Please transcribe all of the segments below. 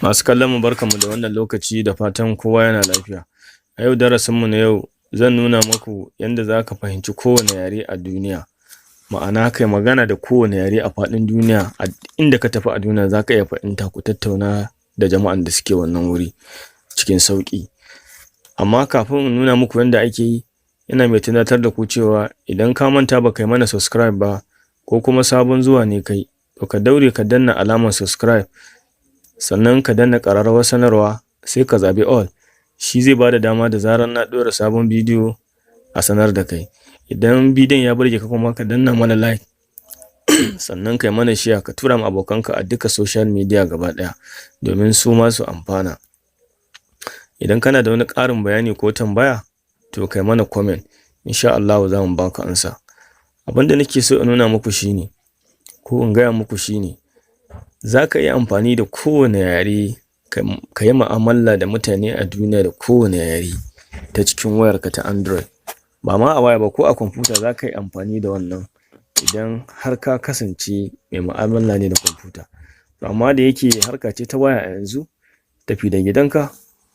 Masu kallon mu, barkanmu da wannan lokaci, da fatan kowa yana lafiya. A yau darasin mu na yau zan nuna maku yanda zaka fahimci kowane yare a duniya, ma'ana kai magana da kowane yare a faɗin duniya. A duk inda ka tafi a duniya zaka iya fahimta ku tattauna da jama'an da suke wannan wuri cikin sauƙi. Amma kafin in nuna muku yanda ake yi, ina mai tunatar da ku cewa idan ka manta baka yi mana subscribe ba, ko kuma sabon zuwa ne kai, to ka daure ka danna alamar subscribe, sannan ka danna ƙararrawar sanarwa, sai ka zaɓi all. Shi zai bada dama da zarar na ɗora sabon bidiyo a sanar da kai. Idan bidiyon ya burge ka kuma, ka danna mana like, sannan kai mana share, ka tura ma abokanka a duka social media gaba ɗaya domin su ma su amfana. Idan kana da wani ƙarin bayani ko tambaya, to kai mana comment, insha Allahu za mu baka amsa. Abin da nake so in nuna muku shine, ko in gaya muku shine, zaka iya amfani da kowane yare ka yi mu'amala da mutane a duniya da kowane yare ta cikin wayarka ta Android. Ba ma a waya ba, ko a kwamfuta zaka yi amfani da wannan idan har ka kasance mai mu'amala ne da kwamfuta. To amma da yake harka ce ta waya a yanzu, tafi da gidanka,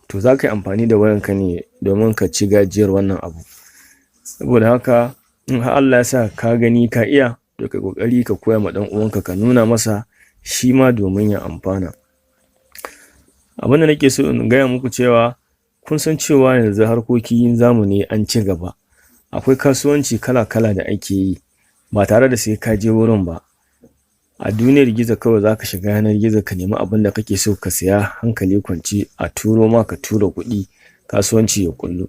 to zaka yi amfani da wayanka ne domin ka ci gajiyar wannan abu. Saboda haka in har Allah ya sa ka gani ka iya, to kai ƙoƙari ka koya ma ɗan uwanka, ka nuna masa shi ma domin ya amfana. Abin da nake so in gaya muku cewa, kun san cewa yanzu harkokin zamani an ci gaba, akwai kasuwanci kala-kala da ake yi ba tare da sai ka je wurin ba. A duniyar gizo kawai zaka shiga yanar gizo ka nemi abin da kake so ka siya, hankali kwance a turo ma, ka tura kuɗi, kasuwanci ya ƙullu.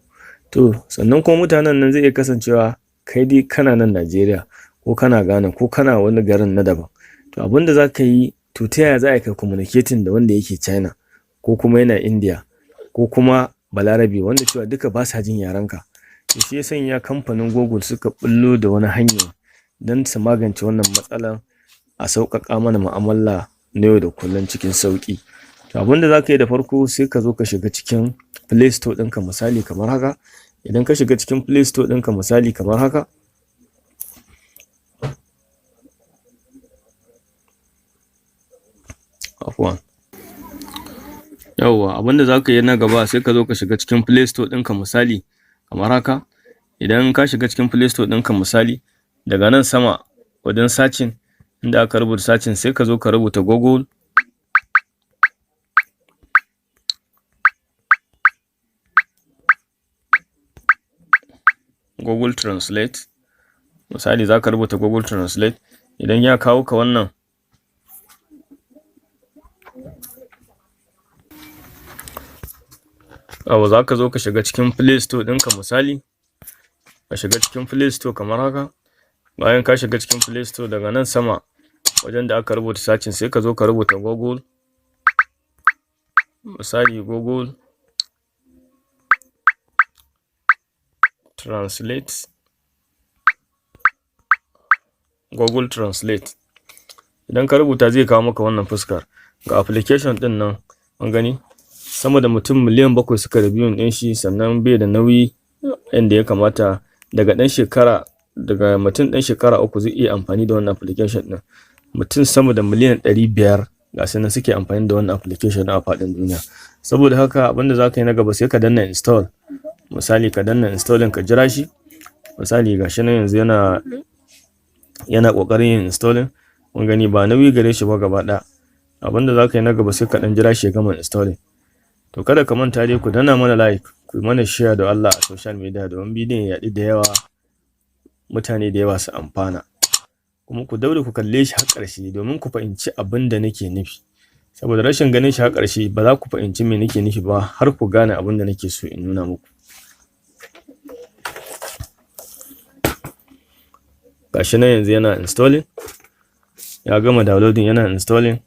To sannan kuma mutanen nan zai iya kasancewa kai dai kana nan Najeriya, ko kana Ghana, ko kana wani garin na daban. To abin da zaka yi, to ta yaya za a yi kai communicating da wanda yake China, ko kuma yana India, ko kuma Balarabe, wanda cewa duka ba sa jin yarenka? To shi ya sanya kamfanin Google suka ɓullo da wani hanya don su magance wannan matsalar, a sauƙaƙa mana mu'amala na yau da kullum cikin sauƙi. To abin da zaka yi da farko, sai ka zo ka shiga cikin Play Store ɗinka, misali kamar haka. Idan ka shiga cikin Play Store ɗinka, misali kamar haka, afuwan, yawwa, abin da zaka yi na gaba, sai ka zo ka shiga cikin Play Store ɗinka, misali kamar haka. Idan ka shiga cikin Play Store ɗinka, misali daga nan sama wajen searching, inda aka rubuta searching, sai ka zo ka rubuta Google Translate. Misali zaka rubuta Google Translate. Idan ya kawo ka wannan, yawwa, zaka zo ka shiga cikin Play Store ɗinka, misali ka shiga cikin Play Store kamar haka. Bayan ka shiga cikin Play Store, daga nan sama wajen da aka rubuta searching, sai ka zo ka rubuta Google, misali Google Translate. Google Translate idan ka rubuta, zai kawo maka wannan fuskar. Ga application ɗin nan, kun gani, sama da mutum 7 miliyan suka reviewing ɗin shi. Sannan bai da nauyi yanda ya kamata. Daga ɗan shekara, daga mutum ɗan shekara 3 zai iya amfani da wannan application ɗin. Mutum sama da 500 miliyan ga su nan suke amfani da wannan application ɗin a faɗin duniya. Saboda haka abin da zaka yi na gaba, sai ka danna install. Misali ka danna installing, ka jira shi. Misali ga shi nan yanzu yana ƙoƙarin yin installing. Kun gani, ba nauyi gare shi ba gaba ɗaya. Abin da zaka yi na gaba, sai ka ɗan jira shi ya gama installing. To kada ka manta dai ku danna mana like, ku yi mana share da Allah a social media domin bidiyon ya yaɗu da yawa, mutane da yawa su amfana. Kuma ku daure ku kalle shi har ƙarshe domin ku fahimci abin da nake nufi, saboda rashin ganin shi har ƙarshe ba za ku fahimci me nake nufi ba har ku gane abin da nake so in nuna muku. Ga shi nan yanzu yana installing, ya gama downloading, yana installing.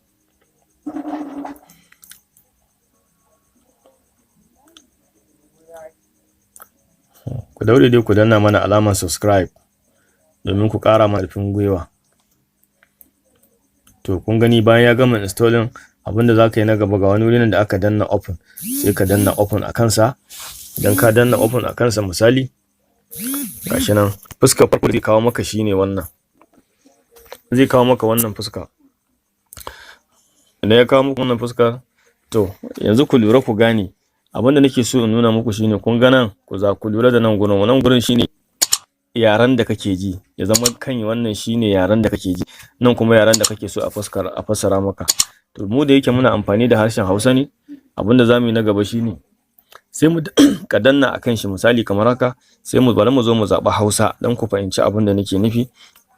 Ku daure dai ku danna mana alamar subscribe domin ku ƙara mana ƙarfin gwiwa. To kun gani, bayan ya gama installing, abin da za ka yi na gaba, ga wani wuri nan da aka danna open, sai ka danna open a kansa. Idan ka danna open a kansa, misali gashi nan, fuskar farko zai kawo maka shine wannan, zai kawo maka wannan fuska. Idan ya kawo maka wannan fuskar, To yanzu ku lura ku gane, abin da nake so in nuna muku shine, kun ga nan, ku za ku lura da nan gurin. Nan gurin shine yaren da kake ji, ya zama kan wannan shine yaren da kake ji, nan kuma yaren da kake so a fassara maka. To mu da yake muna amfani da harshen Hausa ne, abin da zamu yi na gaba shine sai mu ka danna akan shi, misali kamar haka. Sai mu bari mu zo mu zaɓi Hausa don ku fahimci abin da nake nufi.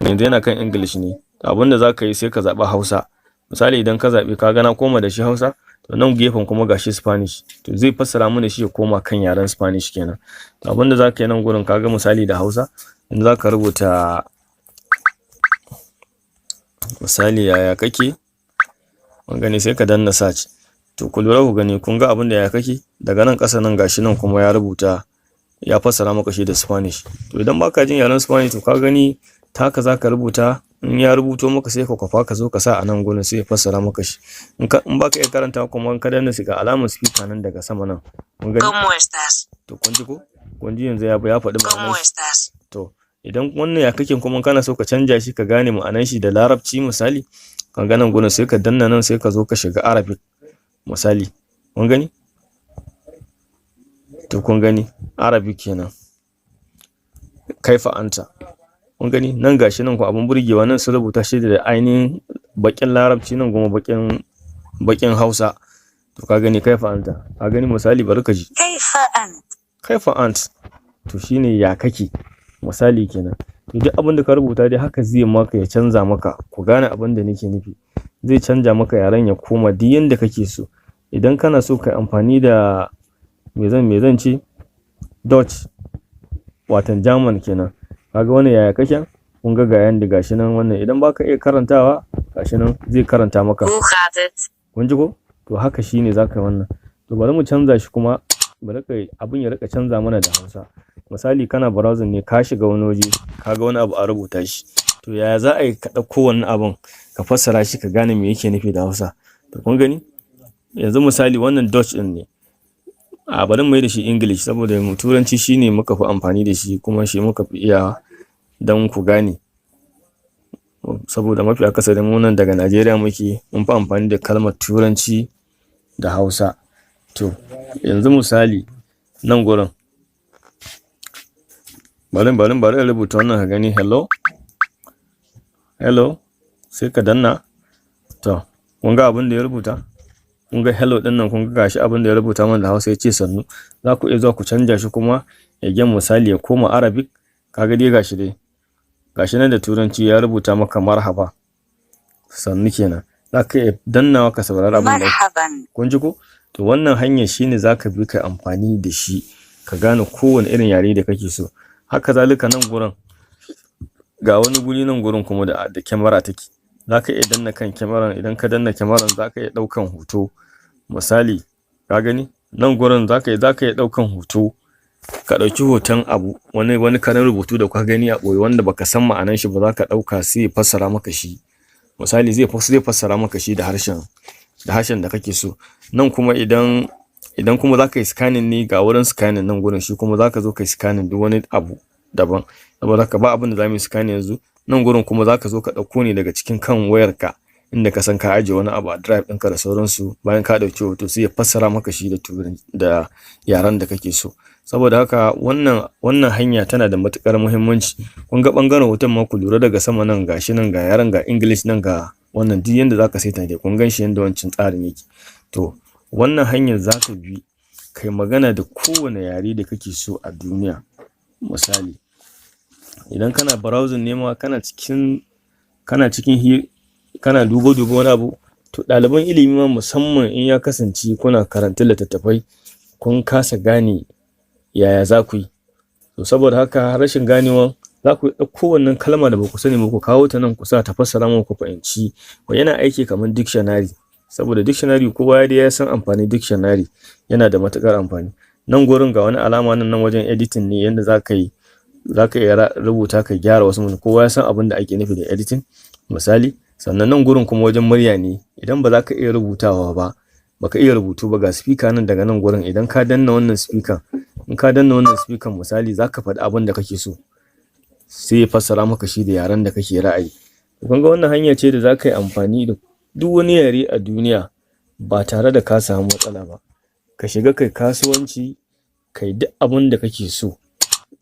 Yanzu yana kan English ne. Abin da za ka yi, sai ka zaɓi Hausa. Misali, idan ka zaɓi, ka ga na koma da shi Hausa. To nan gefen kuma gashi Spanish, to zai fassara mana shi ya koma kan yaren Spanish kenan. To abin da za ka yi nan gurin, ka ga misali da Hausa in za ka rubuta, misali, "Yaya kake?" Kun gani, sai ka danna search. To ku lura ku gani, kun ga abin da "Yaya kake" daga nan ƙasa nan, gashi nan kuma ya rubuta, ya fassara maka shi da Spanish. To idan baka jin yaren Spanish, to ka gani, ta haka za ka rubuta. In ya rubuto maka, sai ka kwafa, ka zo ka sa a nan gurin, sai ya fassara maka shi. In baka iya karanta kuma, in ka danna shi, ga alamar speaker nan daga sama nan, kun gani. ¿Cómo estás? To kun ji ko? Kun ji, yanzu ya faɗi ¿Cómo ma'anar shi. estás? To idan wannan "Ya kake" kuma kana so ka canja shi, ka gane ma'anar shi da Larabci, misali, ka ga nan gurin, sai ka danna nan, sai ka zo ka shiga Arabic, misali. Kun gani? To kun gani, Arabic kenan, "كيف أنت". Kun gani nan, gashi nan ko abun burgewa, nan sun rubuta shi da ainihin baƙin Larabci, nan kuma baƙin Hausa. To ka gani, "كيف أنت". Ka gani, misali, bari ka ji. كيف أنت؟ "كيف أنت", to shine "Ya kake", misali kenan. To duk abin da ka rubuta dai, haka zai maka, ya canza maka. Ku gane abin da nake nufi, zai canja maka yaren ya koma duk yanda kake so. Idan kana so kai amfani da, me zan ce, Dutch, watan German kenan, kaga wannan "Yaya kake", kun ga, ga yanda gashi nan. Wannan idan baka iya karantawa, gashi nan zai karanta maka. Hoe gaat het? Kun ji ko? To haka shine zaka yi wannan. To bari mu canza shi kuma, bari kai abin ya rika canza mana da Hausa. Misali, kana browsing ne, ka shiga wani waje, ka ga wani abu a rubuta shi. To yaya za a yi ka ɗauko wannan abun, ka fassara shi, ka gane me yake nufi da Hausa? To kun gani, yanzu misali wannan Dutch ɗin ne. A bari mu mai da shi English, saboda mu Turanci shine muka fi amfani da shi, kuma shi muka fi iyawa, don ku gane. Saboda mafi akasari mu nan daga Najeriya muke, mun fi amfani da kalmar Turanci da Hausa. To yanzu misali nan gurin, bari in rubuta wannan ka gani, "Hello, hello", sai ka danna. To kun ga abin da ya rubuta? Kun ga "hello" ɗin nan? Kun ga, gashi abin da ya rubuta mana da Hausa, ya ce "Sannu". Za ku iya zuwa ku canja shi kuma again, misali ya koma Arabic. Kaga dai, gashi dai, gashi nan da Turanci ya rubuta maka "مرحبا", sannu kenan. Za ka iya dannawa ka saurari abin da مرحبا. Kun ji ko? To wannan hanyar shine za ka bi kai amfani da shi, ka gane kowane irin yare da kake so. Haka zalika nan gurin, ga wani guri nan gurin kuma da kyamara take. Za ka iya danna kan kyamaran. Idan ka danna kyamaran, za ka iya ɗaukan hoto. Misali, ka gani nan gurin, za ka iya ɗaukan hoto, ka ɗauki hoton abu, wani karin rubutu da ka gani a ɓoye wanda baka san ma'anan shi ba, za ka ɗauka, sai ya fassara maka shi. Misali, zai fassara maka shi da harshen da kake so. Nan kuma idan kuma za ka yi scanning ne, ga wurin scanning nan gurin, shi kuma za ka zo ka yi scanning duk wani abu daban. Saboda haka ba abin da za mu yi scanning yanzu. Nan gurin kuma za ka zo ka ɗauko ne daga cikin kan wayarka, inda ka san ka ajiye wani abu a drive ɗinka da sauransu. Bayan ka ɗauki hoto, sai ya fassara maka shi da Turanci, da yaren da kake so. Saboda haka wannan hanya tana da matuƙar muhimmanci. Kun ga ɓangaren hoton ma, ku lura daga sama nan, gashi nan, ga yaren, ga English nan, ga wannan, duk yanda zaka saita dai, kun gan shi yanda wancan tsarin yake. To wannan hanyar zaka bi kai magana da kowane yare da kake so a duniya. Misali, idan kana browsing ne ma, kana cikin kana dube dube wani abu, to ɗaliban ilimi ma musamman, in ya kasance kuna karatun littattafai, kun kasa gane yaya za ku yi. To saboda haka rashin ganewan, za ku ɗauko wannan kalma da baku sani ba, ku kawo ta nan, ku sa ta fassara muku, ku fahimci. Yana aiki kamar dictionary, saboda dictionary, kowa dai ya san amfanin dictionary, yana da matuƙar amfani. Nan gurin ga wani alama nan, nan wajen editing ne, yanda za ka yi, za ka iya rubuta, ka gyara wasu. Kowa ya san abin da ake nufi da editing, misali. Sannan nan gurin kuma wajen murya ne. Idan ba za ka iya rubutawa ba, baka iya rubutu ba, ga speaker nan daga nan gurin. Idan ka danna wannan speaker, in ka danna wannan speaker, misali, za ka faɗi abin da kake so, sai ya fassara maka shi da yaren da kake ra'ayi. Kun ga, wannan hanya ce da za ka yi amfani da duk wani yare a duniya. ba tare da ka samu matsala ba. Ka shiga kai kasuwanci, kai duk abin da kake so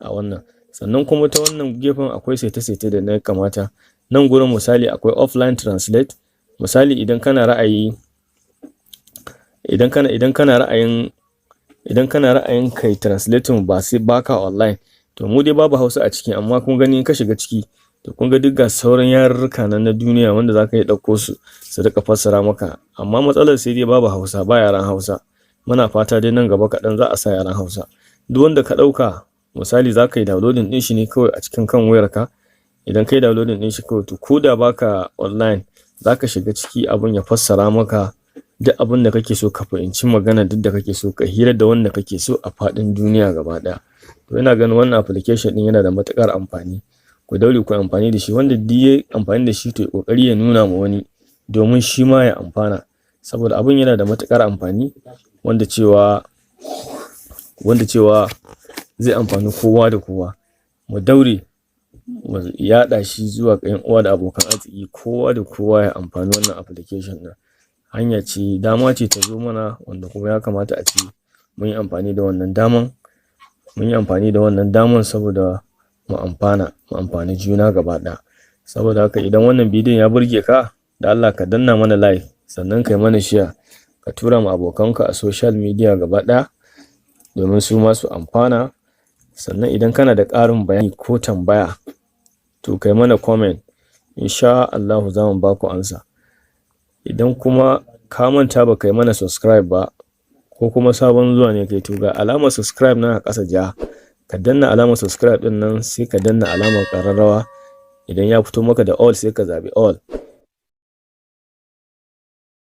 a wannan. Sannan kuma ta wannan gefen akwai saite-saite da na kamata. Nan gurin misali akwai offline translate. Misali idan kana ra'ayin kai translating ba sai baka online. To, mu dai babu Hausa a ciki, amma kun gani in ka shiga ciki, to kun ga duk ga sauran yarurruka nan na duniya wanda zaka iya ɗauko su su riƙa fassara maka. Amma matsalar sai dai babu Hausa, ba yaren Hausa. Muna fata dai nan gaba kaɗan za a sa yaren Hausa. Duk wanda ka ɗauka, misali za ka yi downloading ɗin shi ne kawai a cikin kan wayarka. Idan ka yi downloading ɗin shi kawai, to ko da baka online, za ka shiga ciki abun ya fassara maka duk abin da kake so, ka fahimci magana duk da kake so, ka hira da wanda kake so a faɗin duniya gaba ɗaya. To, ina ganin wannan application ɗin yana da matuƙar amfani. Ku daure ku yi amfani da shi. Wanda duk yayi amfani da shi, to ya ƙoƙari ya nuna ma wani domin shi ma ya amfana, saboda abun yana da matuƙar amfani wanda cewa zai amfani kowa da kowa. Mu daure mu yaɗa shi zuwa ga ƴan uwa da abokan arziki, kowa da kowa ya amfani wannan application ɗin. Hanya ce, dama ce ta zo mana wanda kuma ya kamata a ce mun yi amfani da wannan daman, mun yi amfani da wannan daman saboda mu amfana, mu amfani juna gaba ɗaya. Saboda haka, idan wannan bidiyon ya burge ka, da Allah ka danna mana like, sannan kai mana share, ka tura ma abokanka a social media gaba ɗaya domin su ma su amfana. Sannan idan kana da ƙarin bayani ko tambaya, to kai mana comment, insha Allahu za mu ba ku amsa. Idan kuma ka manta ba kai mana subscribe ba, ko kuma sabon zuwa ne kai, to ga alamar subscribe nan a ƙasa ja, ka danna alamar subscribe ɗin nan, sai ka danna alamar ƙararrawa. Idan ya fito maka da all, sai ka zaɓi all.